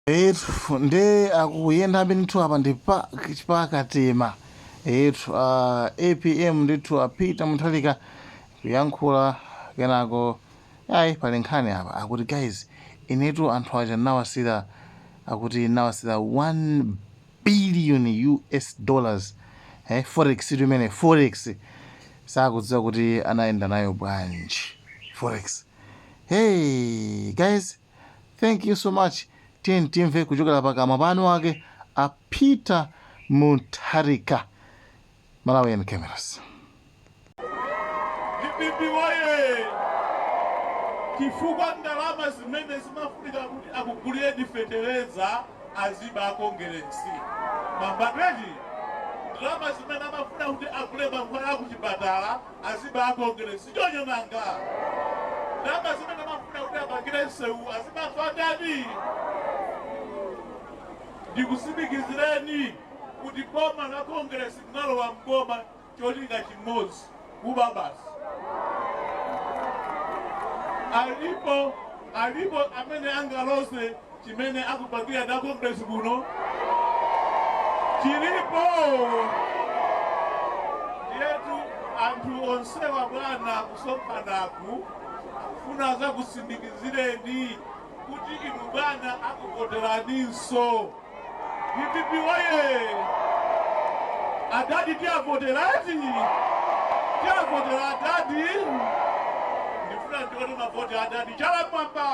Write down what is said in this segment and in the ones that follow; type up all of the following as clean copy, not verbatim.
Etu nde akuyendabe ndithu apa ndi pa pakatema etu APM ndithu a Peter Mutharika kuyankhula kenako ayi pali nkhani apa akuti guys inetu anthu aja nawasira akuti nawasira 1 billion US dollars forex itu imene forex sakudziwa kuti anayenda nayo bwanji forex. Hey guys, thank you so much. Tiyeni timve kuchokera pakamwa panu ake a Peter Mutharika. Malawian Cameras. DPP woye! Chifukwa ndalama zimene zimafunika kuti akugulireni fetereza aziba akongeresi mambadweti ndalama zimene amafuna kuti agule mankhwala akuchipatala aziba akongeresi chonyo nanga ndalama zimene amafuna kuti amangire msewu azibanso andani. Ndikutsimikizireni kuti boma la Kongeresi linalowa mboma cholinga chimodzi, kuba basi. Alipo amene angaloze chimene akupangira na Kongeresi kuno? Chilipo? Ndiyetu anthu onsewa bwana kusonkhanaku akufuna azakutsimikizireni kuti inu bwana akuvoteraninso. DPP woye! Adadi tiavoterati, tiavotera adadi. Ndifuna ndione mavoti adadi. Chala mwamba,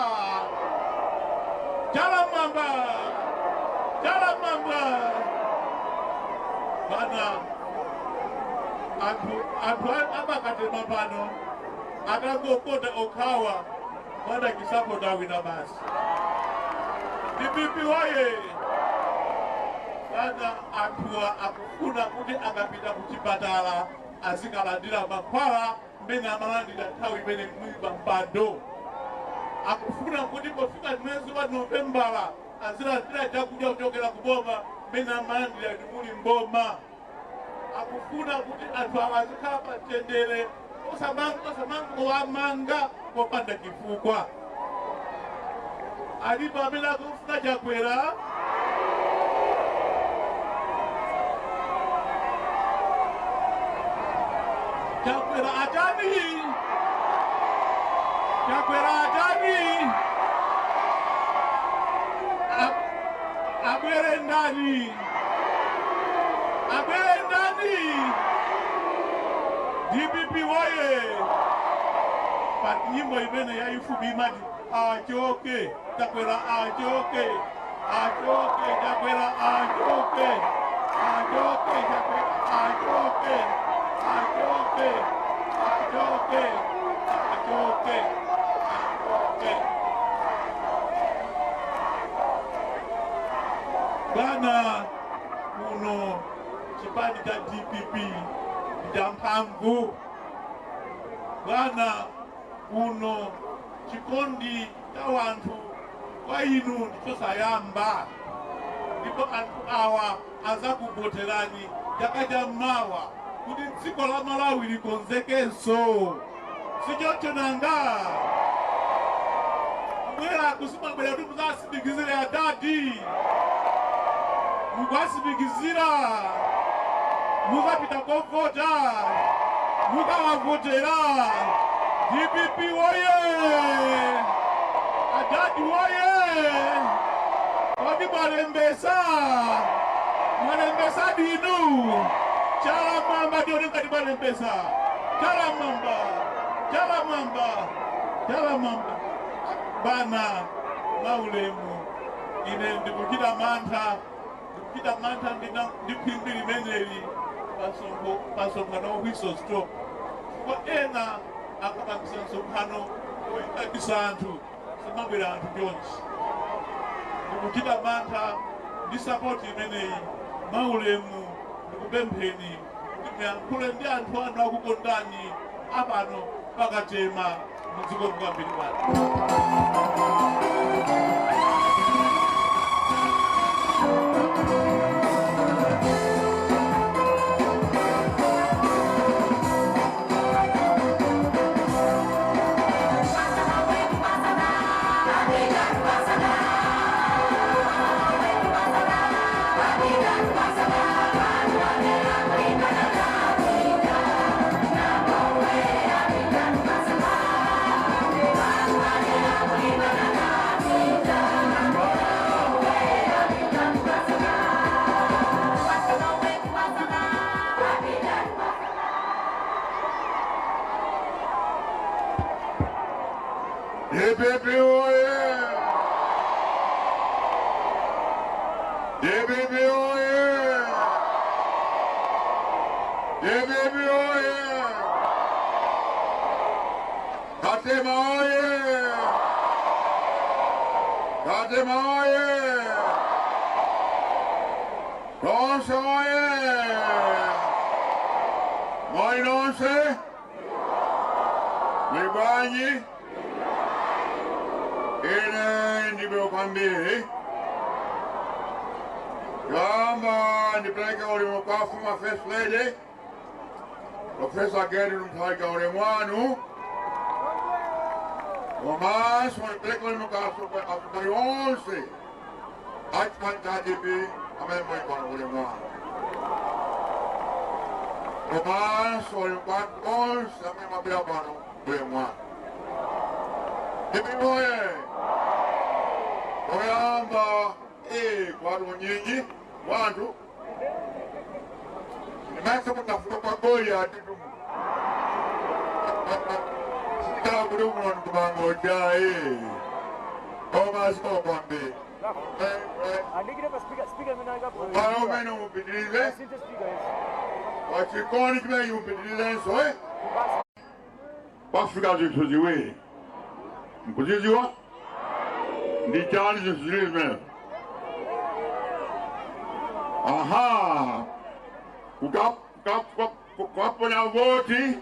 chala mwamba, chala mwamba. Bwana, anthu amakatema pano atangokota okhawa bwana chisankho tawina basi. DPP woye! Bwana, anthuwa akufuna kuti akapita kuchipatala azikalandira mankhwala mmene amalandira nthawi imene muli pa mpando. Akufuna kuti pofika mwezi wa Novembala azilandira chakudya kuchokera kuboma mmene amalandira inu muli mboma. Akufuna kuti anthu awa azikhala pa mtendere osamangowamanga popanda chifukwa. Alipo amene akufuna Chakwera? Chakwera atani? Chakwera atani? Abwere ndani? Abwere ndani? DPP woye! Pa nyimbo imene yayifupi imati achoke Chakwera, achoke, achoke Chakwera, achoke, achoke Chakwera, achoke, achoke, achoke, achoke, achoke. Bwana, kuno chipani cha DPP ndi cha mphamvu. Bwana, kuno chikondi cha wanthu kwa inu ndichosayamba, ndipo anthu awa azakuvoterani chaka cha mawa kuti dziko la Malawi likonzekenso. Sichoncho nanga? Kubwera kusimabwera kuti muzatsimikizire adadi, mukuwatsimikizira, mukapita kovota mukawavotera. DPP woye! Adadi woye! Kodi mwalembesa? Mwalembesa dinu? Chala mwamba tione ngati mwalembesa. Chala mwamba, chala mwamba, chala mwamba. Bwana, maulemu, ine ndikuchita mantha, ndikuchita mantha ndi khwimbi limeneli pa msonkhano wa whistle stop, chifukwa ena akapangisa msonkhano woyitanisa anthu samabwera anthu chonchi. Ndikuchita mantha ndi sapoti imeneyi. Maulemu, ndikupempheni kuti muyankhule ndi anthu anu akukondani apano pakatema mudziko kwambiri bwana. DPP oye! DPP oye! Katema oye! Katema oye! Tonse oye! Moni nonse? Muli bwanji? Ine ndibwino kwambiri. Choyamba ndipereke ulemu kwa former First Lady Professor Gertrude Mutharika, ulemu wanu. Komanso ndipereke ulemu kwa atsogoleri onse a chipani cha DPP amene muli pano, ulemu wanu. Komanso ulemu kwa onse amene mwabwera pano, ulemu wanu. DPP oye! Oyamba kwatu nyingi wantu nimasa kutafuta kwa Goliati sikala kuti muno ndikumangoja koma siko kwambiri. Andikire pa speaker, speaker imene ali kapo. Pano umene mupitirize Asinthe speaker, yes. wachikoni chimene mupitirizenso pafika zinthu ziwiri nkuziziwa ndi chani zinthu ziwiri zimene aha kukaponya voti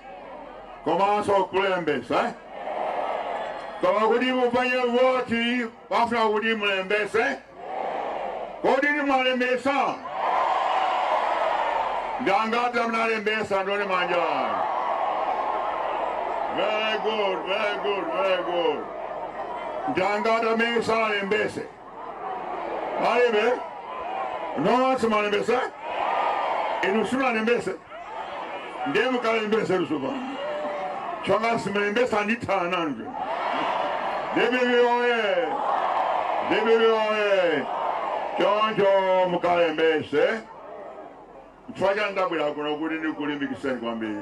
komanso kulembesa eh? Koma kuti muponye voti pafuna kuti mulembese. Kodi ni mwalembesa? Ndangati mnalembesa ndone manja. Very good, very good, very good. Ndangati amene sanalembese? Malembe nonse malembese? Inu simunalembese, ndiye mukalembese lusupa chonga simulembesa ndithana nanu. DPP oye! DPP oye! Choncho mukalembese. Chifukwa chani ndabwera kuno? Kuti ndikulimbikiseni kwambiri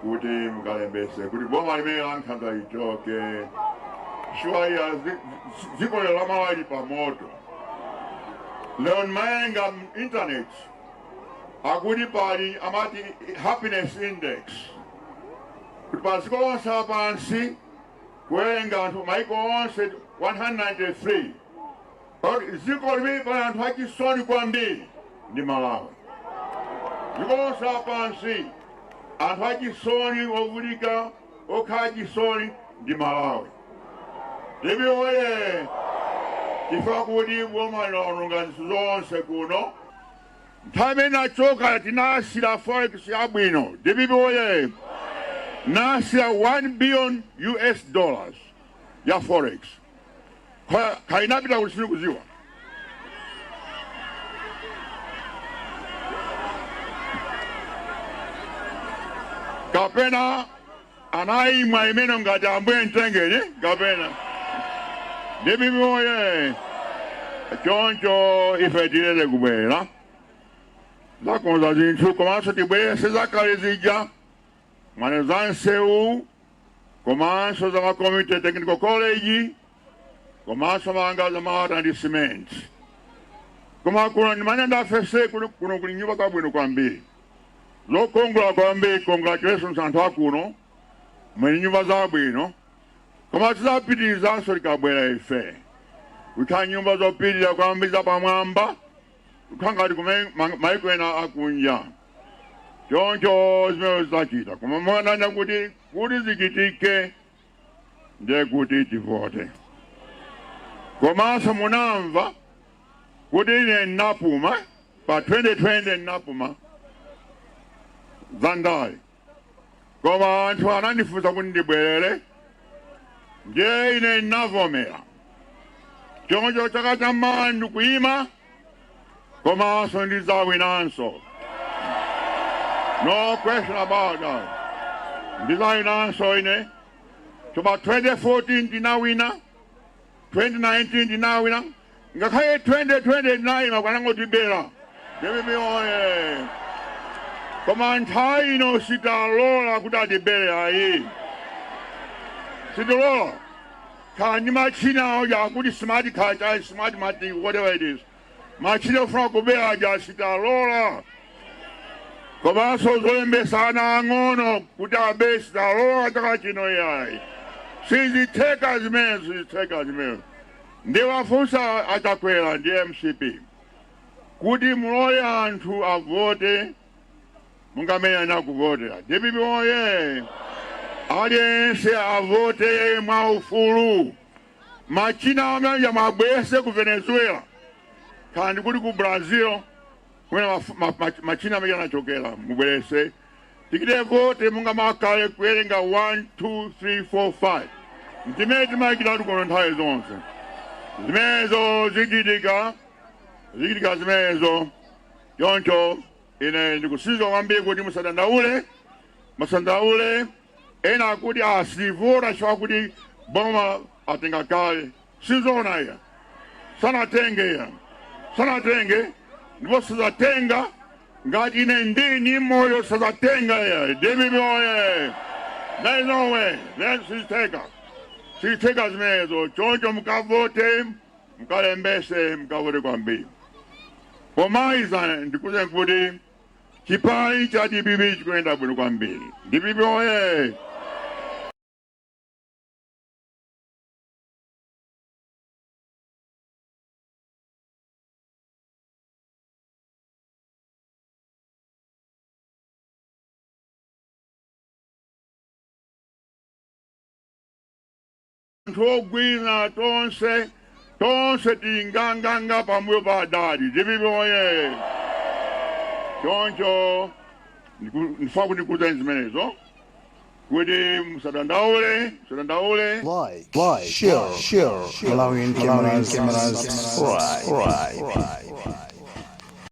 kuti mukalembese, kuti boma limene la nkhanza lichoke. Shuwa dziko lero lamawali pa moto. Lero ndimawerenga internet akuti pali amati happiness index, kuti pa dziko lonse lapansi kuwerenga anthu maiko onse 193, pakuti dziko limene pali anthu achisoni kwambiri ndi Malawi. Dziko lonse lapansi anthu achisoni, ovutika, okhala achisoni ndi Malawi. DPP oye! Chifukwa kuti boma linaononga zinthu zonse kuno. Nthawi imene nachoka tinasira forex yabwino. DPP oye! Nasiya 1 billion US dollars ya forex. Kainapita kuti sindikuziwa. Kapena anayimwa imene ngati ambuye mtengeni kapena. DPP oye! Choncho ife tilele kubwera zakonza zinthu, komanso tibwerese zakale zija mwane za nsewu, komanso za ma community technical college, komanso manga za malata ndi cement. Koma kuno ndimene ndafese kuno, kuno kuli nyumba zabwino kwambiri, zokongola kwambiri. Congratulations anthu akuno, mwene nyumba zabwino. Koma tidzapitirizanso tikabwera ife kukhala nyumba zopitirira kwambiri zapamwamba, kukhala ngati kumene maiko ena akunja. Choncho zimene zidzachita, koma mwananya kuti zichitike ndiye kuti tivote. Komanso munamva kuti ine ndinapuma pa 2020, ndinapuma zandale, koma anthu anandifunsa kuti ndibwerere, ndiye ine ndinavomera. Choncho chaka chammawa ndikuyima, komanso ndidzawinanso, no question about that. Ndidzawinanso ine. Choma 2014 ndinawina, 2019 ndinawina, ngakhale 2020 ndinayima kwanangotibera. DPP oye! Koma nthawi ino sitalola kuti atibere ayi, sitilola. Khala ndi machina awo yakuti smart card, smart matic, whatever it is. Machine ofuna kubera aja sitalola. Komanso zolembesa ana ang'ono kuti abe sitalola chaka chino yayi. Sizitheka zimenezo, sizitheka zimenezo. Ndiwafunsa achakwera ndi MCP kuti mulole anthu avote monga mmene anakuvotera. DPP oye! Aliyense avote mwaufulu. Machina amene mwabwese ku Venezuela kandi kuti ku Brazil kumene machina amene anachokera mubwerese tichite vote monga mwakale kuwerenga 1 2 3 4 5 ndimene timayikira kuno nthawi zonse. Zimenezo zichitika, zichitika zimenezo. Choncho ine ndikusiza kwambiri kuti musadandaule, musadandaule. Ena akuti asivota chifukwa kuti boma atenga kale. Sizona iya, sanatenge iya, sanatenge ndipo sazatenga. Ngati ine ndini moyo sazatenga iya. DPP oye! There is no way. There sizitheka, sizitheka zimenezo. Choncho mukavote, mukalembese, mukavote kwambiri. Pomaliza ndikuze kuti chipani cha DPP chikuyenda bwino kwambiri. DPP oye! Anthu ogwira tonse tonse tinganganga pambuyo pa adadi. DPP oye! Choncho ndifuna kuti ndikuuzeni zimenezo kuti musadandaule, musadandaule. Like, share, share, Malawian cameras, subscribe.